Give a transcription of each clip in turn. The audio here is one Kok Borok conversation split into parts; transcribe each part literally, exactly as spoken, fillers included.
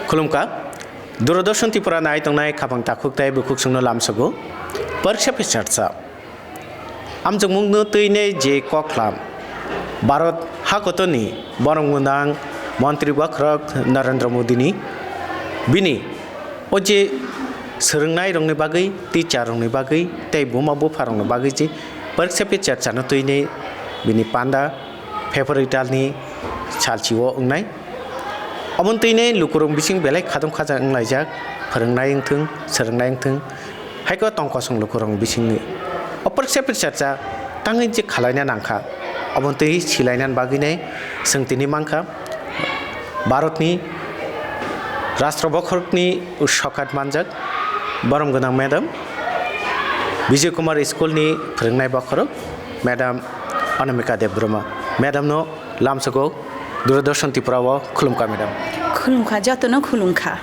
Khulumkha. Doordarshan Tripura nai tongnai khapang takhuk tei bukhuk chwngno lamsogo. Poriksha pe charcha. Amjokmungno twinai je koklam. Bharat hakotorni borom gwnang montri bokhorok Narendra Modini bini o je swrwngnairokni bagwi, teacher rokni bagwi tei buma bupharokni bagwi je poriksha pe charchano twinai bini panda February talni salchio wngnai. Aboni twinai lukurok bising belai khadong khaja wnglaijak, phwrwngnai wngthwng, swrwngnai wngthwng, haikhe tongkosong lukurok bisingni. O poriksha pe charcha tangwi je khalaina nangkha, aboni twi silainani bagwinai chwng tini mankha Bharatni Rashtra bokhorokni sokat manjak borom gwnang madam, Bijoy Kumar School ni phwrwngnai bokhorok madam Anamika Debbarma. Madam no lamsogo Doordarshan Tripura o khulumkha madam. Khulumkha, jotono khulumkha.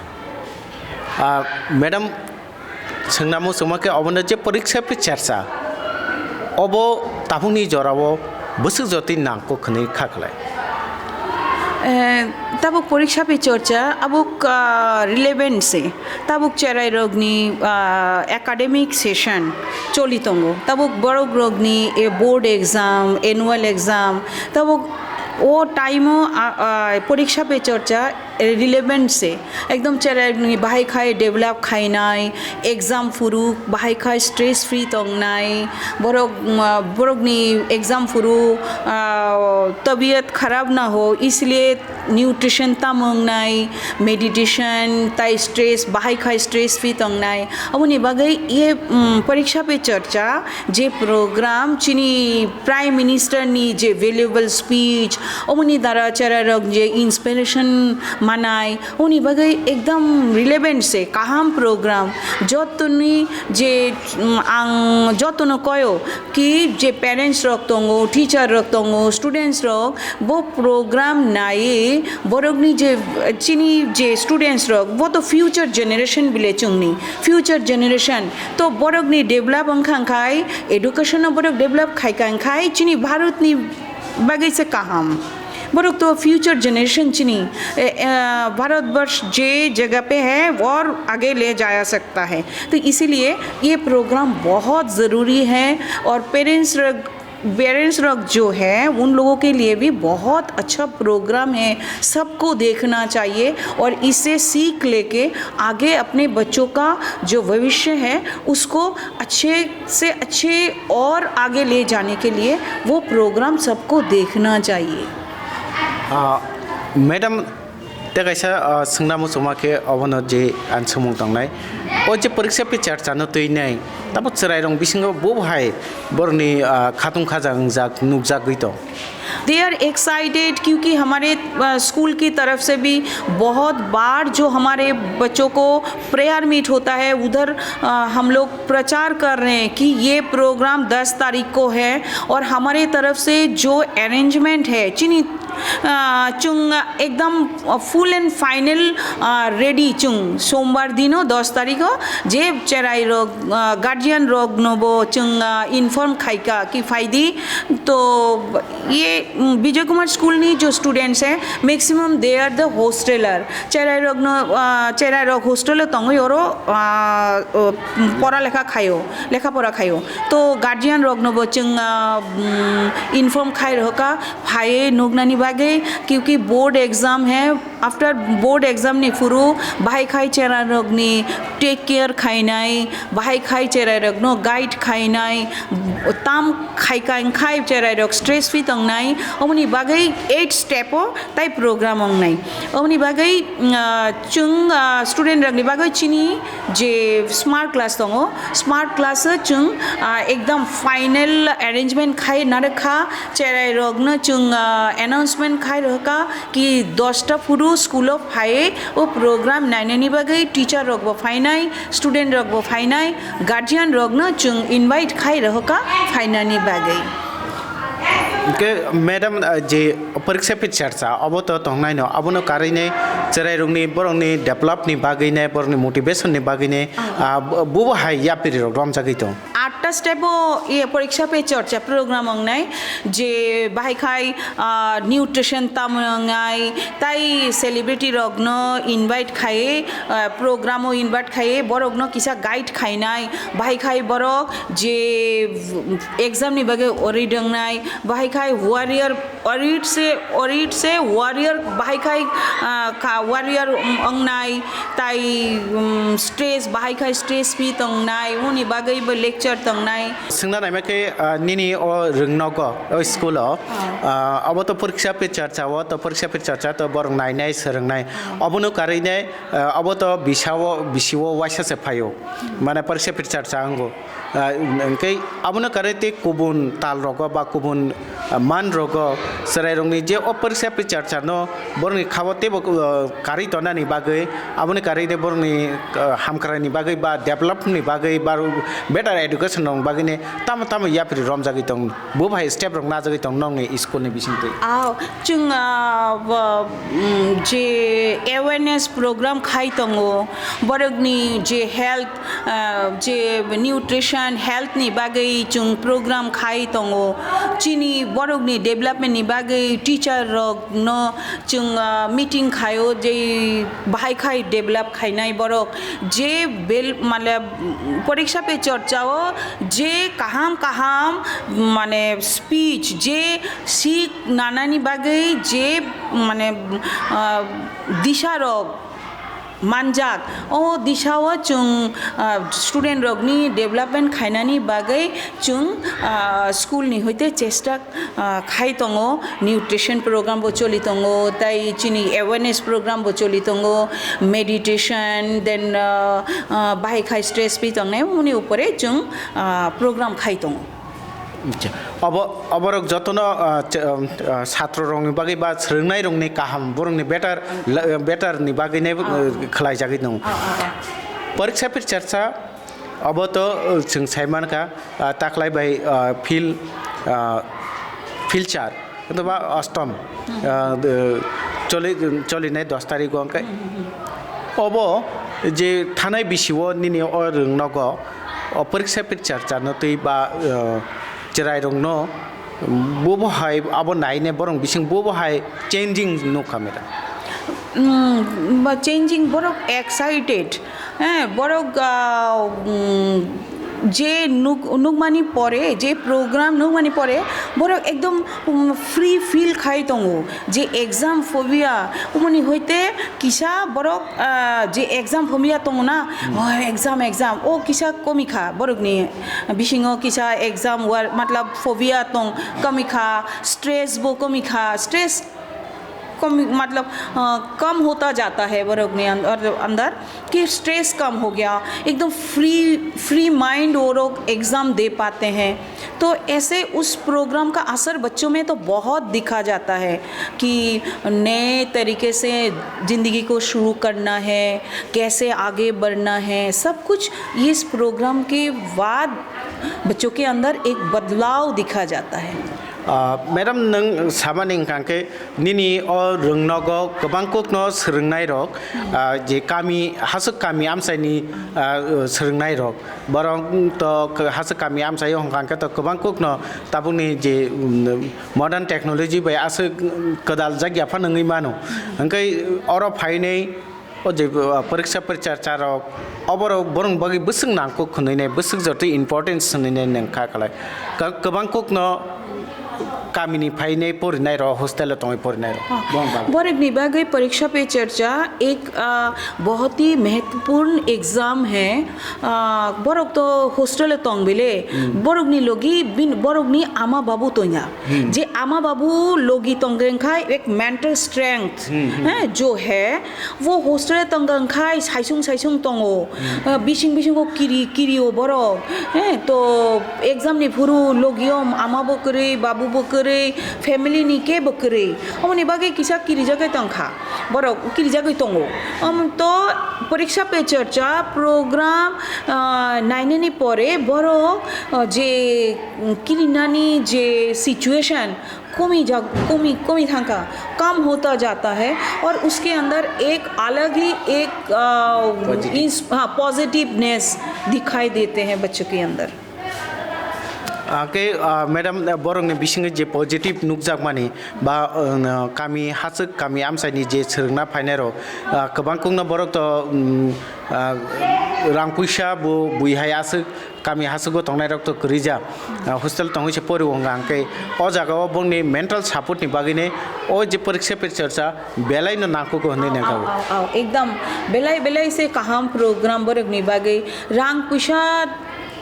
Ah, madam, swngna muchungma khe obono je poriksha pe charcha, obo tabukni jorao bwswk jotoni nangkuk hwnwi kha khlai? Eh, tabuk poriksha pe charcha, abuk, ah, relevant se. Tabuk cherairokni, ah, academic session choli tongo. Tabuk borokrokni, eh, board exam, annual exam, tabuk o time o, ah, ah, poriksha pe charcha relevant se. Ekdom cherairokni bahai khai develop khainai, exam phuru bahai khai stress free tongnai, borok, ah, borokni exam phuru, ah, tabiyat kharab na ho, isliye nutrition tamo wngnai, meditation, tai stress, bahai khai stress free tongnai. Aboni bagwi ye, mm, poriksha pe charcha je program, chini Prime Minister ni je valuable speech, aboni dara cherairok je inspiration manai, aboni bagwi ekdam relevant se, kaham program. Jotoni je, mm, ang jotono koyo, ki je parents rok tongo, teacher rok tongo, students rok, bo program nai borokni je, chini je students rok, bo to future generation bile chwngni, future generation. To borokni develop wngkha khai, education no borok develop khai kha khai, chini Bharatni bagwi se kaham. Borok to future generation chini, e, e, Bharatvarsh जे जगह पे है और आगे ले जाया सकता है। तो इसीलिए ये प्रोग्राम बहुत ज़रूरी है और पेरेंट्स रग, पेरेंट्स रग जो है, उन लोगों के लिए भी बहुत अच्छा प्रोग्राम है। सबको देखना चाहिए और इससे सीख लेके आगे अपने बच्चों का जो भविष्य है, उसको अच्छे से अच्छे और आगे ले जाने के लिए वो प्रोग्राम सबको देखना चाहिए। Ah, madam, tei kaisa, ah, swngna muchungma khe obono je ang swngmung tongnai. O je poriksha pe charchano twinai, tabuk chwrairok bisingo bo hai borokni, ah, khatung khaja wngjak nukjagwi tong. They are excited क्योंकि हमारे, अ, स्कूल की तरफ से भी बहुत बार जो हमारे बच्चों को प्रेयर मीट होता है, उधर, अ, हम लोग प्रचार कर रहे हैं कि ये प्रोग्राम दस तारीख को है और हमारे तरफ से जो अरेंजमेंट है, chini, अ, chwng एकदम full and final, a, ready chwng सोमवार दिनो दस तारीखो जे cherairok, अ, guardian rokno bo chwng, a, inform khaika ki phaidi. To ye, mm, Bijoy Kumar School ni jo students hai, maximum they are the hosteler. Cherairokno, ah, cherairok hostel o tongwi oro, ah, o, mm, pora lekha khaio, lekha pora khaio. To guardian rokno bo chwng, ah, mm, inform khai rohka, phaiwi nuknani bagwi, kyunki board exam hai, after board exam ni phuru bahai khai cherairokni take care khainai, bahai khai cherairokno guide khainai, tam khai khai khai cherairok stress free tongnai, omoni bagwi eight step o tai program ongnai. Omoni bagwi, mm, ah, chwng, ah, student rokni bagwi chini je smart class tongo, smart class o chwng, ah, ekdam final arrangement khai narwkha, cherairokno chwng, ah, announcement khai rwkha ki dosta phuru school o phaiwi o program nainani bagwi teacher rok bo phainai, student rok bo phainai, guardian rokno chwng invite khai rwkha phainani bagwi. Hwnkhe madam, ah, je poriksa pe charcha obo to tongnaino, abono karwini chwrairokni borokni developni bagwini, borokni motivationni bagwini, ah, bo-, bobo hai yapiri rok romjagwi tong. Atta step o ye poriksa pe charcha program wngnai, je bahai khai, ah, nutrition tamo wngnai, tai celebrity rokno invite khai, ah, program o invite khai, borokno kisa guide khainai, bahai khai borok je exam ni bagwi ori dongnai, bahai khai warrior, orit se, orit se warrior, bahai khai, ah, ka, warrior, um, wngnai, tai, um, stress, bahai khai stress free tongnai, uni bagwi bo lecture tongnai. Swngna naima khe, ah, nini o rwngnogo, o school o, ah, abo to poriksa pe charcha o, to poriksa pe charcha to borok nainai, swrwngnai. Obono karwinai, ah, abo to bisao, bisio waisa se phaio. Mane poriksa pe charcha wngo. Ah, hwnkhe abono karwi tei kubun tal rogo ba kubun, ah, man rogo chwrairokni je o poriksa pe charcha no borokni khabo teibo, ah, karwi tonani bagwi, aboni karwi tei borokni, ah, hamkraini bagwi ba development ni bagwi ba better education rokni bagwi ni tamo tamo yapri romjagwi tong, bo bai step rok najagwi tong nokni school ni bisingtwi. Ah, chwng, ah, bo, mm, je awareness program khai tongo, borokni je health, ah, je nutrition, health ni bagwi chwng program khai tongo. Chini borokni development ni bagwi teacher rok no chwng, ah, meeting khaio, je bahai khai develop khainai borok, je bel-, mane, poriksa pe charcha o je kaham kaham, mane, speech, je sik nanani bagwi je, mane, ah, disha rok manjak, o disao chwng, ah, student rokni development khainani bagwi chwng, ah, school ni hoite chesta, ah, khai tongo, nutrition program bo choli tongo, tai chini awareness program bo choli tongo, meditation, then, ah, ah, bahai khai stress free tongnai, uni upore chwng, ah, program khai tongo. Acha. Obo, oborok jotono, ah, ch-, um, ah, satro rokni bagwi ba swrwngnairokni kaham, borokni better, la-, better ni bagwi ne, ah, khlaijagwi tongo. Ah, ah, ah. Poriksa pe charcha, obo to, uh, chwng sai mankha, ah, taklai bai, ah, phil, ah, phil char, otoba ostom, ah, de, choli-, cholinai dos tarikgo hwnkhe. Obo je thanai bisio nini o rwngnogo, o poriksa pe charcha no twi ba, ah, chwrairokno bobo hai abo naine borok bising bobo hai changing nukha mera. Mm, ba changing borok excited, eh, borok, ah, mm, je nuk-, nukmani pore, je program nukmani pore, borok ekdom, mm, free feel khai tongo, je exam phobia, umoni hoite kisa borok, ah, je exam phobia tongo na, oh, exam, exam, o kisa komikha borokni bisingo kisa exam war, matlab phobia tong komikha, stress bo komikha, stress कम, मतलब, अ, कम होता जाता है वो लोग ने अंदर, अंदर कि स्ट्रेस कम हो गया, एकदम फ्री, फ्री माइंड वो लोग एग्जाम दे पाते हैं। तो ऐसे उस प्रोग्राम का असर बच्चों में तो बहुत दिखा जाता है कि नए तरीके से ज़िंदगी को शुरू करना है, कैसे आगे बढ़ना है, सब कुछ इस प्रोग्राम के बाद बच्चों के अंदर एक बदलाव दिखा जाता है। Ah, madam, nwng samani hwnkha khe nini o rwngnogo kwbang kokno swrwngnairok, ah, je kami, haswk kami amchaini, ah, swrwngnairok. Borok to k-, haswk kami amchaio hwnkha khe to kwbang kokno tabukni je, um, modern technology bai aswk kwdal jakya phano wngwi mano. Hwnkhe oro phainwi o je, uh, poriksa pe charcha rok, oborok borok bagwi bwswk nangkuk hwnwi nai, bwswk joto importance hwnwi nai nwng kha kwlai. Ka-, kwbang kokno kamini phainai porinai rok, hostel o tongwi porinai rok. Ah, borokni bagwi poriksa pe charcha ek, ah, bahut hi mahatvpurn exam hai. Ah, borok to hostel o tong bile, hmm, borokni logi bin, borokni ama babu tongya. Hmm. Je ama babu logi tongkha ek mental strength, hmm, hmm, eh, jo hai. Bo hostel o tongkha khai saisung saisung tongo. Hmm. Ah, bising bisingo kiri, kiri o borok. Eh, to exam ni phuru logio ama bo kwrwi, babu bo kwrwi. Kwrwi, family ni kebo kwrwi. Omoni bagwi kisa kirijagwi tongkha. Borok kirijagwi tongo. Om to Poriksha Pe Charcha program, ah, nainani pore borok, ah, je kirinani je situation komi ja-, komi, komi thangkha, kam hota jata hai aur uske andar ek alag hi ek, ah, Positive. Ins-, ha, positiveness dikhai dete hain bachcho ke andar. Ah, ke, ah, madam, ah, borokni bisingo je positive nukjakmani ba, ah, kami hachwk, kami amchaini je swrwngna phainairok, ah, kwbang kokno borok to, um, ah, rang puisa bo bui hai aswk, kami hachwgo tongnairok to kwrwi ja, ah, hostel tongwi se pori wngkha, hwnkhe o jagao bongni mental support ni bagwini o je Poriksha Pe Charcha belaino nangkukgo hwnwi nangkha. Au, au, au, ekdam belai belai se kaham program borokni bagwi rang puisa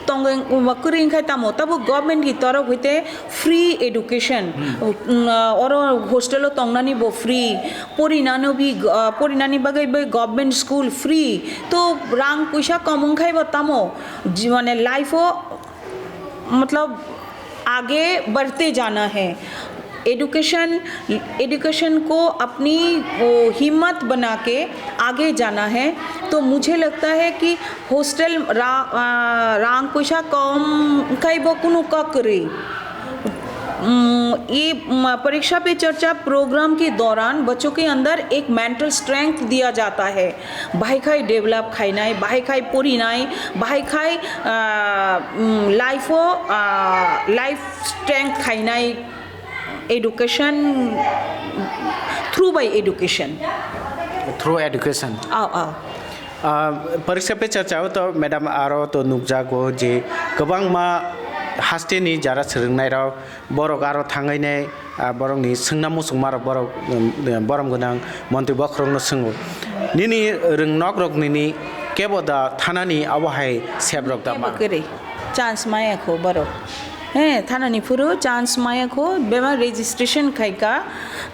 tongeng, um, kwrwi wngkha tamo, tabuk government ni torof hoite free education. Hmm. Um, uh, oro hostel o tongnani bo free, porinani bi, uh, porinani bagwi bai government school free. To rang puisa kom wngkhai bo tamo, ji-, mane life o, matlab, आगे बढ़ते जाना है। Education, education को अपनी, वो, हिम्मत बना के आगे जाना है। तो मुझे लगता है कि हॉस्टल रा-, आ, rang puisa kom khai bo kunu kok kwrwi. उम, ये, म, परीक्षा पे चर्चा प्रोग्राम के दौरान बच्चों के अंदर एक मेंटल स्ट्रेंथ दिया जाता है। Bahai khai develop khainai, bahai khai porinai, bahai khai, ah, mm, life o, ah, life strength khainai education, through by education. Through education. Au, au. Ah, Poriksha Pe Charcha o to madam aro to nukjago je kwbangma hasteni jara swrwngnairok borok aro thangwi nai, ah, borokni swngna muchungmarok borok, um, borom gwnang montri bokhorokno swngo, "Nini rwng nokrok nini kebo da thanani abo hai seprok da ma?" Kebo kwrwi. Chance maya kho borok. He, thanani phuru chance maya kho, bebak registration khai ka,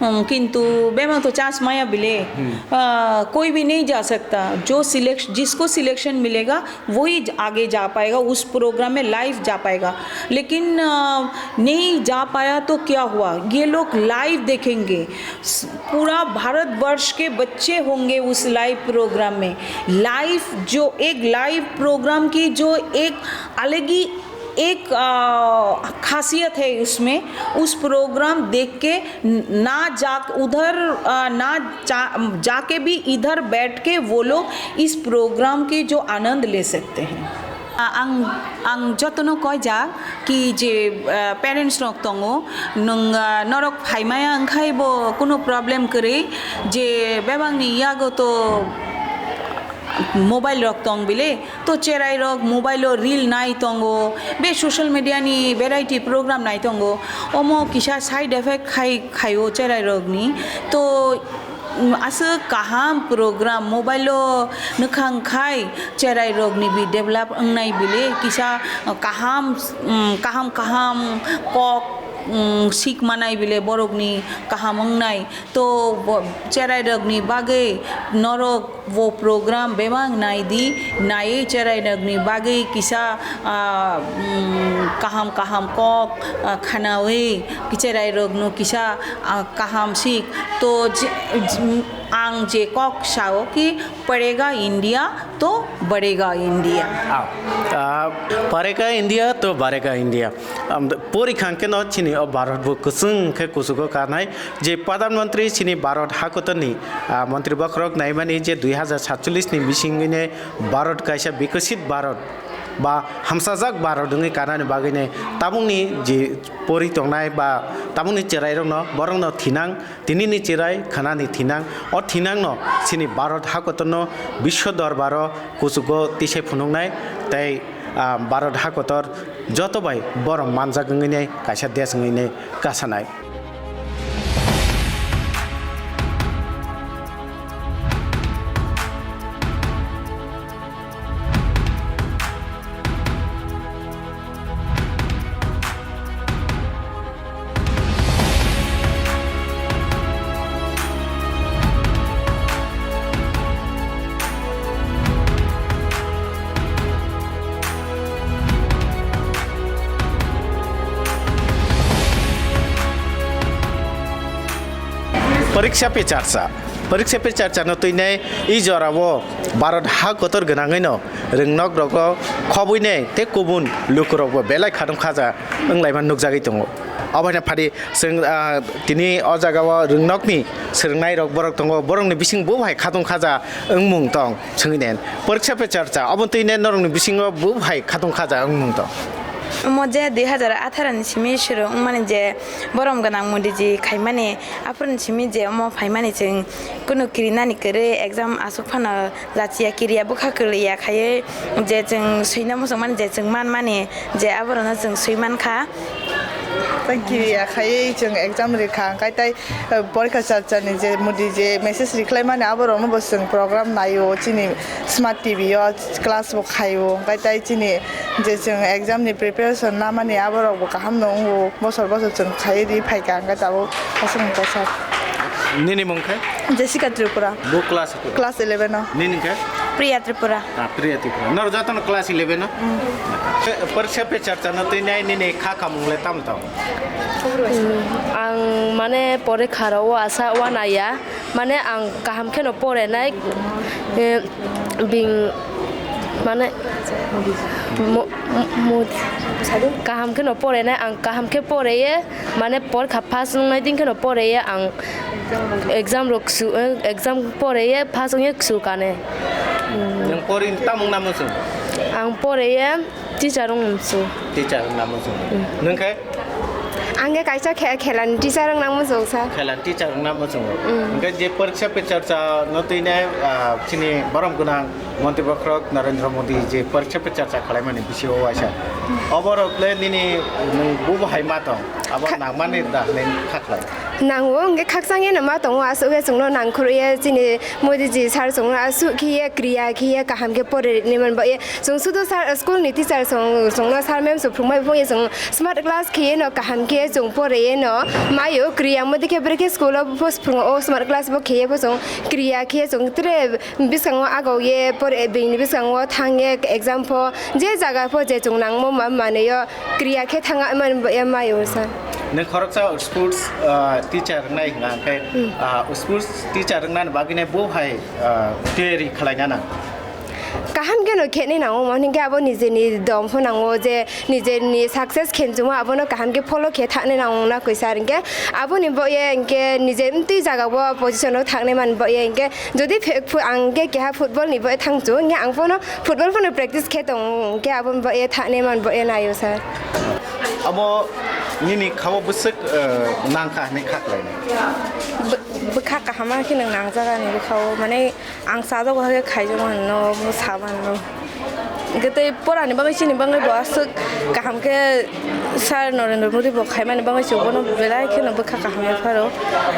um, kintu bebak to chance maya bile. Hmm. Ah, koi bhi nahi ja sakta. Jo select-, jisko selection milega, वही आगे जा पाएगा, उस प्रोग्राम में लाइव जा पाएगा। लेकिन, अ, नहीं जा पाया तो क्या हुआ, ये लोग लाइव देखेंगे। स-, पूरा भारतवर्ष के बच्चे होंगे उस लाइव प्रोग्राम में। लाइव जो एक लाइव प्रोग्राम की जो एक अलग ही एक, अ, खासियत है उसमें, उस प्रोग्राम देख के न-, ना जा, उधर, अ, ना जा, जाके भी इधर बैठ के वो लोग इस प्रोग्राम के जो आनंद ले सकते हैं। A-, ang, ang jotono koijak ki je, eh, parents rok tongo, nwng, ah, norok phaimaya wngkhai bo kunu problem kwrwi, je bebakni yago to mobile rok tong bile, to cherai rok mobile o reel nai tongo, be social media ni variety program nai tongo, omo kisa side effect khai, khaio cherai rokni, to, mm, aswk kaham program mobile o nwkhang khai cherai rokni bi develop wngnai bile kisa kaham, mm, kaham kaham kok, mm, sik manai bile borokni kaham wngnai. To bo-, cherai rokni bagwi norok bo program bebak nai di, naiwi cherai rokni bagwi kisa, ah, mm, kaham kaham kok, ah, khwnawi cherai rokno kisa, ah, kaham sik. To je, je, ang je kok sao ki padega India to badega India. Ah, ah, padega India to badega India. Am, pori khang khe no chini o Bharat bo kwchwng khe kuchugo kanai. Je Pradhan Mantri chini Bharat hakotorni, ah, montri bokhorok naimani je dui hazar satchollish ni bisingwino Bharat kaisa bikosit Bharat ba hamsajak Bharat wngwi kanani bagwino tabukni je pori tongnai ba tabukni cherairokno borokno thinang, tinini cherai khwnani thinang, o thinangno chini Bharat hakotorno biswa dorbaro kuchugo tisai phunuknai tei, ah, Bharat hakotor joto bai borom manjak wngwino kaisa desh wngwino kasanai. Poriksha pe charcha. Poriksha pe charcha no twi nai i jora o Bharat ha kotor gwnangwi no rwngnok rogo khobwi nai tei kubun luku rok bo belai khatung khaja wng lai man nukjagwi tongo. Obo hai phadi chwng, ah, tini o jaga o rwngnok ni swrwngnai rok borok tongo, borok ni bising bo hai khatung khaja wngmung tong. Chwngwi nen, poriksha pe charcha, obo twi nen norokni bisingo bo hai khatung khaja wngmung tong. Omo je dui hazar atharo ni simi shuru wngmani je borom gwnang Modi ji khaimani, aphuru ni simi je omo phaimani chwng kunu kirinani kwrwi exam aswk phano jachiya kiriya bwkha kwlwiya khaiwi je chwng swina muchungmani je chwng manmani je aborokno chwng swi mankha. Tei kiriya khaiwi chwng exam rikha, hwnkhe tei Porikha charchani je Modi je message rikhlaimani aborokno bo chwng program naio chini smart T V o class bo khaio, hwnkhe tei chini je chwng exam ni preparation namani aborok bo kaham no wngo, bosor bosor chwng khaiwi ri phaikha, hwnkhe tabuk aswk wngkha sir. Nini mung khe? Jessica Tripura. Bo class khe? Class eleven o. Nini khe? Priya Tripura. Ah, Priya Tripura. Nor jotono class eleven o? Mm. Porikha pe charcha no twi nai nini kha khamung le tamo tamo? Ang mane porikha rao asa uanaiya, mane ang kaham kheno porenai, eh, bing mane mo-, mo-, kaham kheno porenai, ang kaham khe poreye, mane porikha pass wngnai din kheno poreye ang exam rok ksu-, eh, exam poreye pass wngye ksu kane. Nwng pori tamung namo chwng? Ang poreye Teacher wng muchung. Teacher wng namo chwng. Mm. Nwng khe? Ang khe kaisa khe-, khelani teacher wng nang muchung sir. Khelani teacher wng namo chwng. Mm. Hwnkhe je porikha pe charcha no twi nai, ah, chini borom gwnang montri bokhorok Narendra Modi je porikha pe charcha khlaimani bisingo waisa. Oborok le nini nwng bubo hai ma tong? Abo nangmani da hinwi kha khlai? Nango, hwnkhe khakchangye no ma tongo, aswk khe chwngno nangkhorye chini Modi ji sir chwngno aswk khiye kriya khiye kaham khe pore rinwi man baye. Chwng sudu sir, school ni teacher chwng, chwngno sir ma'am chwng phwrwngmai phwrwngya chwng smart class kheyeno kaham khe chwng poreyeno mayo. Kriya modi khe bwrwikhe school o pho phwrwngo, o smart class bo kheye pho chwng kriya khe chwng tre bwskango agawye pore, bini bwskango thangye exam pho je jaga pho je chwng nangmo ma manwiyo kriya khe thangya mayo sir. Nwng khoroksa sports, ah, teacher wngnai hwnkha khe, ah, sports teacher wngnani bagwi bo hai, ah, tiyari khlaina nang. Kaham kheno khenwi nango, mani khe abo nijeni dom pho nango je nijeni success khenchuma abono kaham khe follow khe thangni nango na kwisa hinkhe aboni boye hinkhe nije mtwi jaga o position o thangni man boye hinkhe jodi phe-, phu-, ang khe keha football ni boye thangchu hinkhe ang phono football phono practice khe tongo hinkhe aboni boye thangni man boye naio sir. Abo nini khao bwswk, eh, nangkha hinwi kha khlainai? Bw-, bwkha kaham khe nwng nangjago ani bwkhao, mane ang chajago hakhe khaijakmano, bo samanno. Hwnkhe tei porani bagwi chini bagwi bo aswk kaham khe Sir Narendra Modi bo khaimani bagwi chwng bono belai kheno bwkha kaham pharo.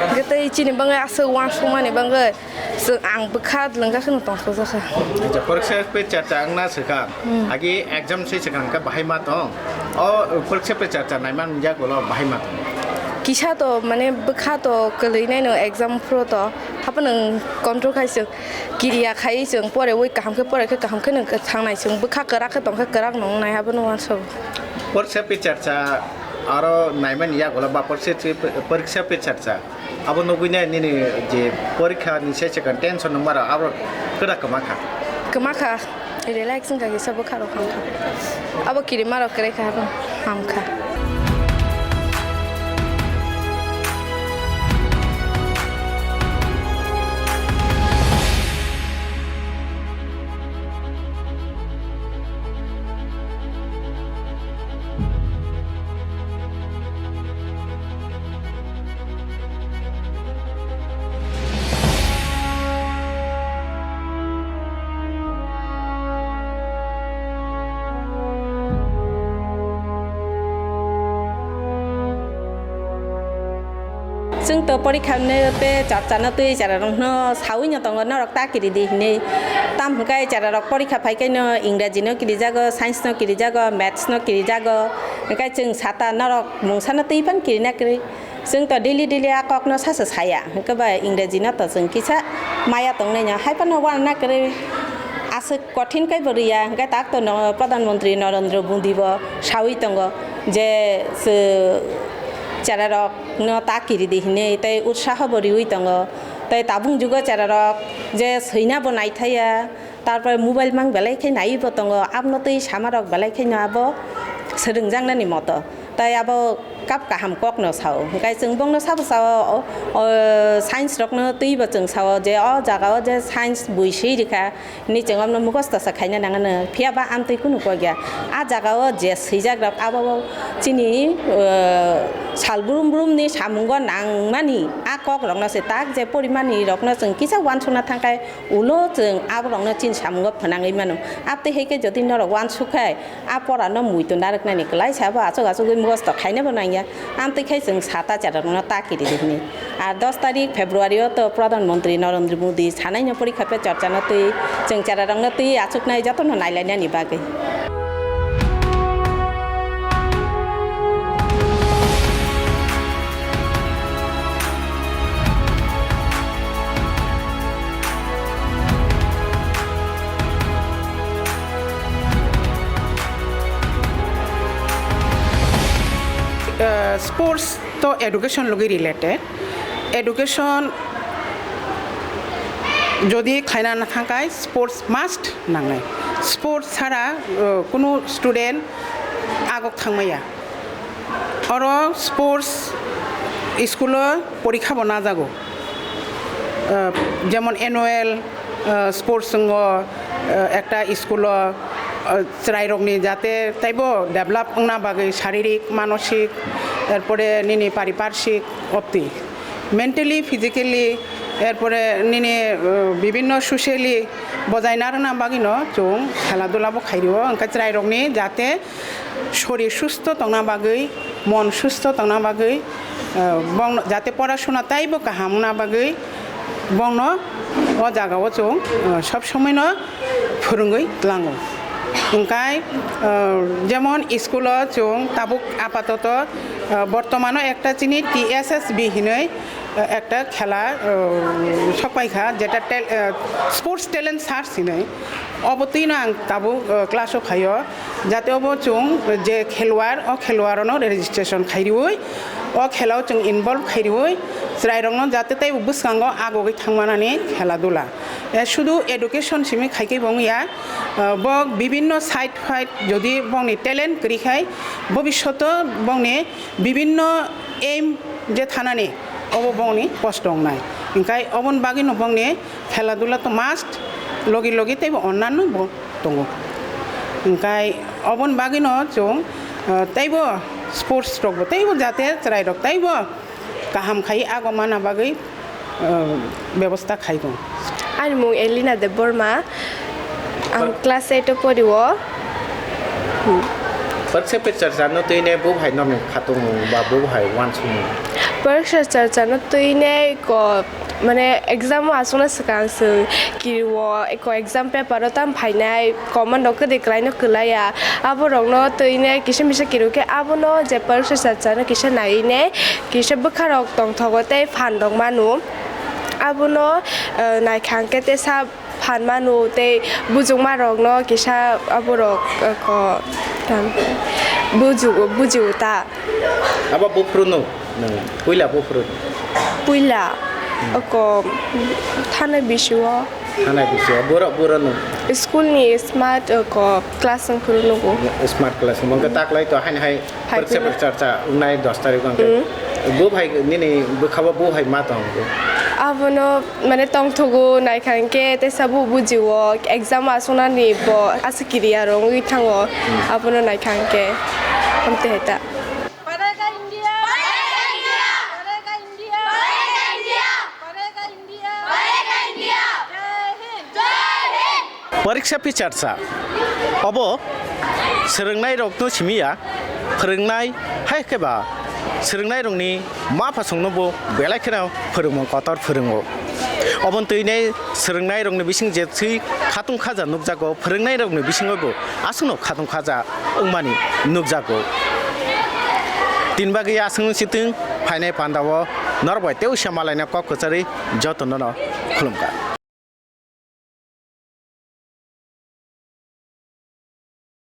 Hwnkhe tei chini bagwi aswk uansukmani bagwi chwng, ang bwkha lwngkha kheno tongthokjakha. Acha, porikha pe charcha wngna swkang. Hmm. Agi exam se swkang khe bahai ma tong? O porikha pe charcha naiman yagulo bahai ma tong? Kisa to mane bwkha to kwlwi nai no exam phuru to. Haphano control khai chwng kiriya khai chwng porewi kaham khe pore khe kaham khe nang thangnai chwng bwkha kwrak khe tong khe kwrak no wngnai haphano uansugo. Porikha pe charcha aro naimani yagulo ba porikha pe charcha abo nugwi nai nini je porikha ni se second tension nungma rok abo kwrak kwma kha. Kwma kha. Relax wngkha kisa bwkha rok hamkha. Abo kirima rok kwrwi kha abo hamkha. Chwng to porikha pe charcha no twi chara rok no sawi no tongo norok ta kiri di hinwi. Tam hwnkhe chara rok porikha phai khe no Ingreji no kirijago, Science no kirijago, Maths no kirijago. Hwnkhe chwng sata norok mungsa no twi phan kirina kwrwi. Chwng to daily daily a kok no sacha saya, hwnkhe ba Ingreji no to chwng kisa maya tongnaino, hai phano uanna kwrwi aswk kothin khe bo rwya, hwnkhe tak to no Pradhan Mantri Narendra Modi bo sawi tongo je, chw-, Cherarokno ta kiridi hinwi tei utsaho bo riwi tongo. Tei tabuk jugo cherarok je swina bo naithaya, tarpore mobile mang belai khe naiwi bo tongo, abno twi samarok belai kheno abo swrwngjaknani moto. Tai abo kap kaham kokno sao. Hwnkhe chwng bongno sabo sao, o, o, science rokno twibo chwng sao je o jagao je science bui swi rikha, hinwi chwng omno mugosto sa khaina nangano. Phiya ba amtwi kunu kok ya. A jagao je swijak rok abo chini, o, sal brum brumni samungo nangmani a kok rokno se tak je porimani rokno chwng kisa uansukna thangkhai, ulo chwng aborokno chini samungo phnangwi mano. Abtwi hai khe jodi norok uansuk khai, a porano muitu narwknani kwlaisa bo achuk achugwi mugosto khainabo nangya. Amtwi khai chwng sata cherarokno ta kiridi hwnwi. Ar dos tarik February o to Pradhan Mantri Narendra Modi sanaino porikha pe chorchano twi chwng cherarokno twi achuknai jotono nailainani bagwi. Uh, sports to education logi related. Education jodi khlaina na thangkhai, sports must nangnai. Sports sara, uh, kunu student agok thangmaya. Oro sports school o porikha bo najago. Uh, jemon annual, uh, sports wngo, uh, ekta school o, uh, chwrairokni jate teibo develop wngna bagwi saririk, manosik, erpore nini pariparshik obtwi. Mentally, physically, erpore nini, uh, bibinno socially bojai narwkna bagwino chwng khela dula bo khairwo. Hwnkhe chwrairokni jate sorir susto tongna bagwi, mon susto tongna bagwi, uh, bongno jate porasuna teibo kaham wngna bagwi bongno o jagao chwng, uh, sob somoino phwrwngwi tlango. Hwnkhe, uh, jemon school o chwng tabuk apatoto, uh, bortomano ekta chini T S S B hinwi, uh, ekta khela, uh, sokpaikha, jeta tel-, uh, sports talent search hinwi. Obo twino ang tabuk, uh, class o phaio, jate obo chwng je khelwar, o khelwar ono registration khairiwi, o khela o chwng involve khairiwi, chwrairokno jate teibo bwskango agogwi thangmanani khela dula. Eh, sudu education simi khaikhe bo wngya, eh, bo bibinno side fight jodi bongni talent kwrwi khai, bobishoto bongni bibinno aim je thanani, obo bongni kosto wngnai. Hwnkhe oboni bagwino bongni khela dula to must, logi logi teibo onnanno bo tongo. Hwnkhe oboni bagwino chwng, eh, teibo sports rokbo teibo jate chwrairok teibo kaham khai agomana bagwi, uh, bebosta khai tong. Ani mung Elina Debbarma. Ang class eight o pori o. Pariksa pe charcha no twi ne bo hai no khatung ba bo hai wansung. Pariksa charcha no twi ne ko mane exam o aswk na swkang swng kiri o ko exam paper o tam phainai. Common rok kwdwi kwlaino kwlaiya, aborokno twine kisa misa kirokhe abono je pariksa charchano kisa naiwi ne kisa bwkharok tongthogo tei phan rok manu. Abono, eh, naikha hwnkhe tesa phan manu tei bujukmarokno kisa aborok, eh, ko, tam, buju-, bujio ta. Abo buphuru no, nwng puila buphuru no? Puila, hmm, oko thana bisio. Thana bisio, buro, buro no? School ni smart, oko class wng phuru nugo. Smart class, mungke taklai to haini hai. Hai pariksa phuru. Pariksa cha cha, ungnai dos tarik wngke. Hmm. Bo hai nini bwkhao bo hai ma tong. Abono mane tongthogo naikha hwnkhe tesa bo bujio, exam asonani bo aswk kiriya rongwi thango, hmm, abono naikha hwnkhe. Amte hai ta. पढ़ेगा इंडिया, पढ़ेगा इंडिया, पढ़ेगा इंडिया, पढ़ेगा इंडिया, पढ़ेगा इंडिया, पढ़ेगा इंडिया। जय हिंद, जय Hind. Pariksa pe charcha. Obo swrwngnairokno simi ya, phwrwngnai hai khe ba swrwngnairokni ma phasongno bo belai kheno phwrwngmung kotor phwrwngo. Oboni twi ne swrwngnairokni bising je thwi khatung khaja nukjago, phwrwngnairokni bisingo bo aswkno khatung khaja wngmani nukjago. Tini bagwi aswk wng sitwng phainai pandao norok bai tei usia malaina kok kwcharwi jotono no khulumkha.